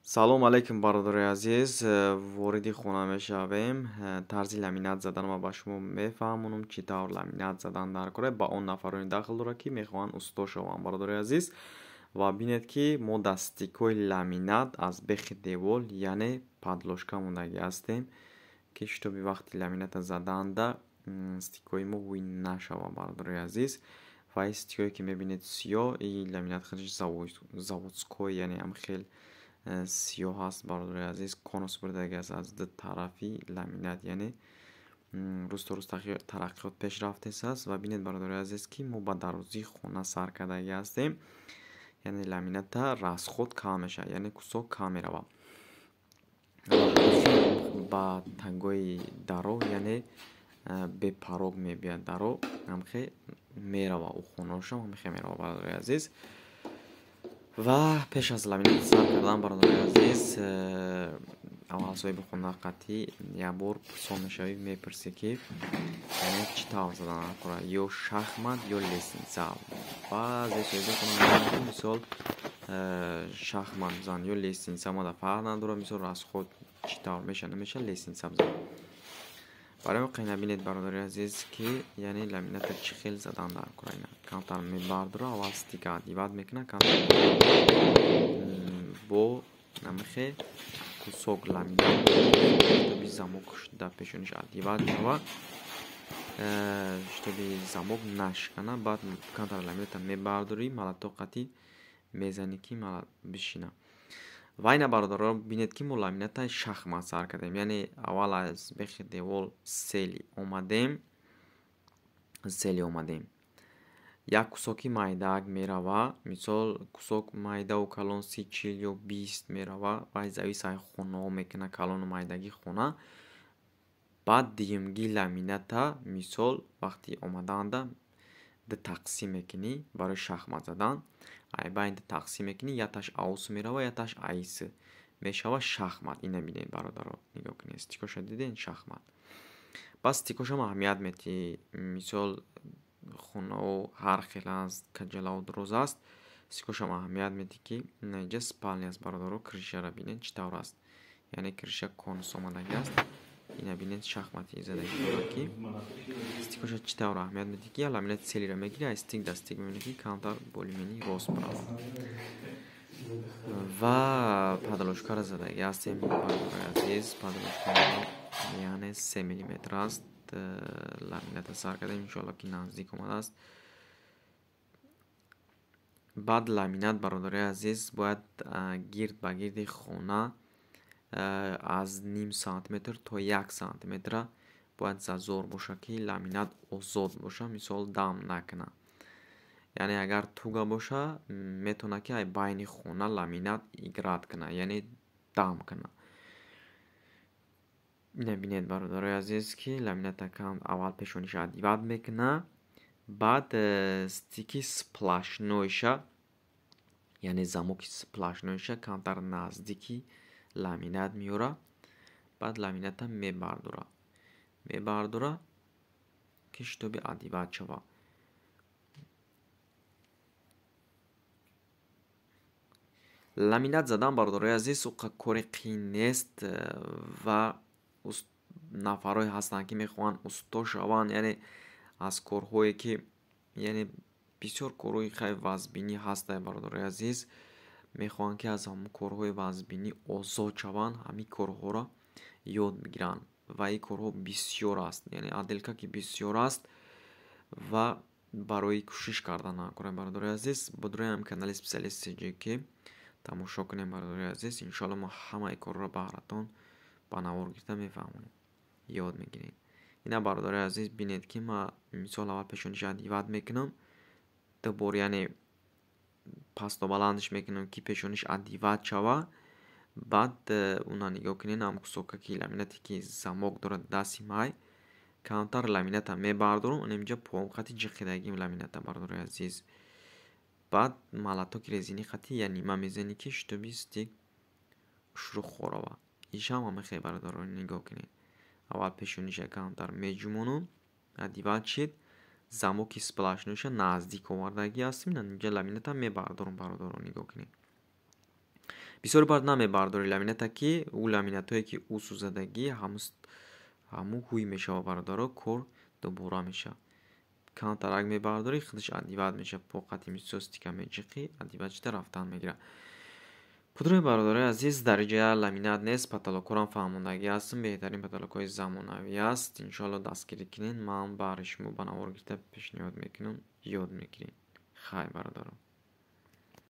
Салом алейкум, бародарои азиз. Вориди хона мешавем. Тарзи ламинат задан ма ба шумо мефаҳмонам, чӣ тавр ламинат задан дар кора ба он нафароне дахл дорад, ки мехоҳанд усто шаванд, бародарои азиз. Ва бинед, ки мо дар стикҳои ламинат аз бехи девол, яъне подложка мондагӣ ҳастем, ки шитоби вақти ламината заданда стикҳои мо ҳуй нашавад, бародарои азиз. Ва ин стикҳое, ки мебинед, сиёҳ, ин ламинат худаш заводской, яъне ҳам хел сиёҳ аст, бародарои азиз. Конус бурдаги аст аз ду тарафи ламинат, яъне рӯз то рӯз тараққиёт пеш рафтесааст. Ва бинед, бародарои азиз, ки мо ба дарозии хона сар кардагӣ ҳастем, яъне ламината расход кам мешавад, яъне кусок кам меравад ба тангои даро, яъне бепарог мебиёд даро, ҳамхе мерава, ӯ хонаошам ҳамхе мерава, бародарои азиз. Ва пеш аз ламинат сар кардан, бародарои азиз, аввал соҳиби хона қатъӣ як бор пурсон мешавӣ, мепурсӣ, ки яъне чӣ тавр задан кора, ё шахмат, ё лестница. Баъзе соҳиби хона мегӯянд, ки мисол шахмат бизан ё лестница, мада фарқ надорад, мисол расход чӣ тавр мешавад, намешавад, лестница бизан. Барои он қайна бинед, бародари азиз, ки яъне ламината чӣ хел задан дар кора. Ина камтар мебардора, аввал стика одевать мекунад, камтар бо намихе кусок ламинат, чтобы замок дар пешониш одевать шавад, чтобы замок нашкана. Баъд камтар ламината мебардорӣ, молоток қатӣ мезанӣ, ки бишина. Ва ина, бародаро, бинед, ки мо ламината шахмат сар кардем, яъне аввал аз бехи девол сели омадем, сели омадем, як кусоки майдаак мерава, мисол кусок майдаву калон 30, 40 ё 20 мерава, вай завис ай хонаҳо мекунад, калону майдагии хона. Баъд дуюмги ламината, мисол, вақти омаданда ду тақсим мекунӣ барои шахмат задан, ай байн ду тақсим мекунӣ, якташ аус мерава, якташ аис мешава шахмат. Ина бинед, бародаро, нигоҳ кунед, стикоша диден, шахмат. Баъд стикошам аҳамият метиҳӣ, мисол хонао ҳар хел аст, каҷалаву дроз аст, стикошам аҳамият метиҳӣ, ки ина инҷа спальня аст, бародаро, крышара бинед, чӣ тавр аст, яъне крыша конус омадагӣ аст. Ина бинед, шахмати задагӣ дорад, ки стикоша чӣ тавр аҳамият медиҳӣ, ки як ламинати селиро мегирӣ, ай стик дар стик мебинӣ, ки камтар более-менее рост баравад. Ва подложкаро задагӣ ҳастем, бародарои азиз. Подложка яъне 3 миллиметр аст. Ламината сар кардем, иншоалло, ки наздик омадааст. Баъд ламинат, бародарои азиз, бояд гирд ба гирди хона аз ним сантиметр то 1 сантиметра бояд зазор бошад, ки ламинат озод боша, мисол дам накунад. Яъне агар туга боша, метавонад, ки ай байни хона ламинат играть кунад, яъне дам кунад. Ина бинед, бародарои азиз, ки ламината кам аввал пешониша одевать мекунад, баъд стики сплошнойша, яъне замоки сплошнойша камтар наздики ламинат меёрад, баъд ламината мебардорад, мебардорад, ки чтобы одевать шавад. Ламинат задан, бародарои азиз, уқа кори қиин нест. Ва нафарое ҳастанд, ки мехоҳанд усто шаванд, яъне аз корҳое, ки яъне бисёр корҳои хеле вазбинӣ ҳастанд, бародарои азиз, мехоҳанд, ки аз ҳамон корҳои вазбинӣ озод шаванд, ҳамин корҳоро ёд бигиранд. Ва ин корҳо бисёр аст, яъне отделка ки бисёр аст. Ва барои кӯшиш кардан накунед, бародарои азиз, бодурои ҳам канали Специалист ки тамошо кунем, бародарои азиз. Иншоалло, мо ҳамаи корҳоро баҳратон ба навор гирифта мефаҳмонем, ёд мегиред. Ина, бародарои азиз, бинед, ки ман мисол аввал пешониша одевать мекунам ду бор, яъне пасту баландш мекунам, ки пешониш одевать шава. Баъд уна нигоҳ кунед, ҳам кусока ки ламинате, ки замок дорад дасти май, камтар ламината мебардорам, инҷа поқати ҷиқидагим ламината, бародарои азиз. Баъд молотоки резини қати я нима мезанӣ, ки чтобы стик шурӯъ хорава. Ишам ҳамахел, бародаро, нигоҳ кунед, аввал пешониша камтар меҷумонам, одевать шид, замоки сплошнойша наздик овардагӣ ҳастем, инҷа ламината мебардорам, бародаро, нигоҳ кунед. Бисёр баъд намебардорӣ ламината, ки ӯ ламинатое, ки ӯ сӯзадагӣ, ҳамун ҳуй мешавад, бародаро, кор дубора мешавад. Камтарак мебардорӣ, худаш одевать мешавад, по қати мисол стика меҷиқӣ, одевать шуда рафтан мегирад. Пудрои, бародарои азиз, дар инҷа ламинат нест, потолокҳорам фаҳмондагӣ ҳастм, беҳтарин потолокҳои замонавӣ аст. Иншоалло, дастгирӣ кунед, ман баҳри шумо ба навор гирифта пешниҳод мекунам, ёд мегиред. Хайр, бародарон.